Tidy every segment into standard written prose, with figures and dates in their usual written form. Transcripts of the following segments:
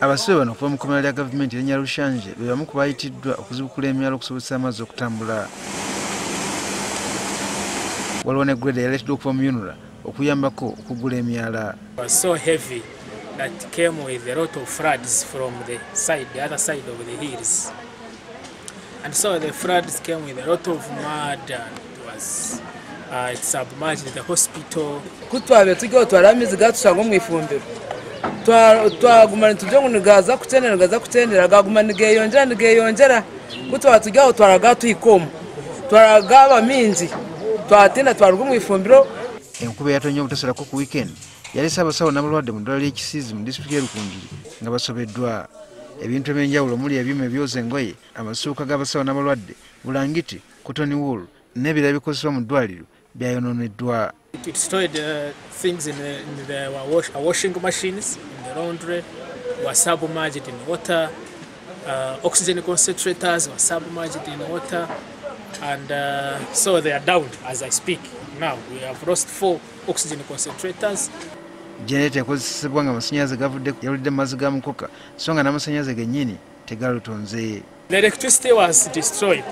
Abasibe bano okuva mu kkomera lya gavumenti erya Nyarushanje be bamu ku bayitiddwa okuzibukula emyalo okusobozesa amazzi okutambula. Waliwo ne grader eyaleeteddwa okuva mu UNRA okuyambako okuggula emyala. So heavy that came with a lot of floods from the side, the other side of the hills. And so the floods came with a lot of mud and it submerged the hospital. Kutwabe tujya twaramizi gatusanga mu ifumbiro. Twaguma tujya ngo nigaza kutendera gaza kutendera gaguma nigeyongera nigeyongera kutwa tujya twaraga tuyikoma twaragaba mingi twatinda twaruga mu ifumbiro. Enkuba yatonye obutasalako ku weekend yalese abasawo n'abalwadde mu ddwaliro ly'e Kisiizi mu disitulikiti y'e Rukungiri nga basobeddwa. Ebintu eby'enjawulo omuli ebyuma ebyoza engoye, amasuuka g'abasawo n'abalwadde, bulangiti, cotton wool n'ebirala ebikozesebwa mu ddwaliro byayonooneddwa. It destroyed things in the washing machines, in the laundry, were submerged in water, oxygen concentrators were submerged in water, and so they are down as I speak. Now we have lost 4 oxygen concentrators. Generator ekozesebwa nga amasannyalaze gavudde yaludde mu mazzi ga mukoka so nga n'amasannyalaze gennyini tegalutonze. The electricity was destroyed.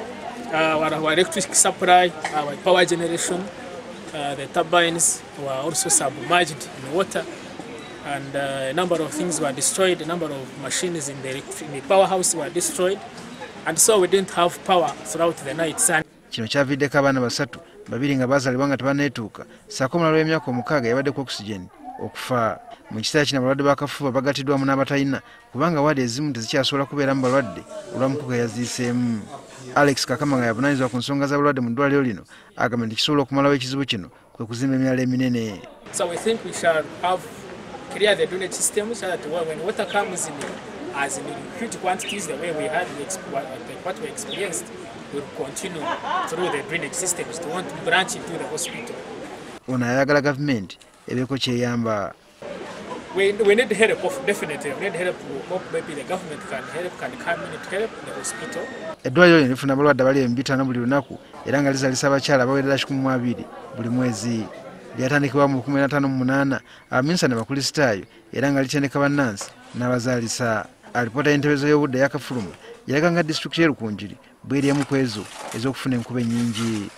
Our electric supply, our power generation, the turbines were also submerged in water, and a number of things were destroyed. A number of machines in the powerhouse were destroyed, and so we didn't have power throughout the night. Kino kyaviddeko abaana basatu, babiri nga baazaalibwa nga tebanneetuuka, ssaako omulala w'emyaka 6 yabadde ku oxygen okufa. Mu kiseera kino abalwadde b'akafuba bagatiddwamu n'abatalina kubanga waadi ezimu tezikyasobola kubeeramu balwadde olwa mukoka yaziiseemu. Alex Kakama nga yavunaanyizibwa ku nsonga z'abalwadde mu ddwaliro lino agamba nti kisobola okumalawo ekizibu kino kwe kuzimba emyala eminene. So we think we shall have clear the drainage system so that when water comes in as in huge quantities the way we had what we experienced will continue through the drainage systems to want to branch into the hospital. Ono ayagala gavumenti ebeeko kyeyamba. We need help, definitely. We need help. We hope maybe the government can help, can come in to help the hospital. Eddwaliro lino lifuna abalwadde abali 5,000 buli lunaku era nga lizaalisa abakyala abawerera 12,000 buli mwezi. Lyatandikibwa mu 1958 abaminsani abakulisitaayo era nga litendeka bannansi n'abazaalisa. Alipoota y'entebezo y'obudde eyakafuluma yalaga nga disitulikiti y'e Rukungiri bw'eri emu ku ezo ez'okufuna enkuba ennyingi.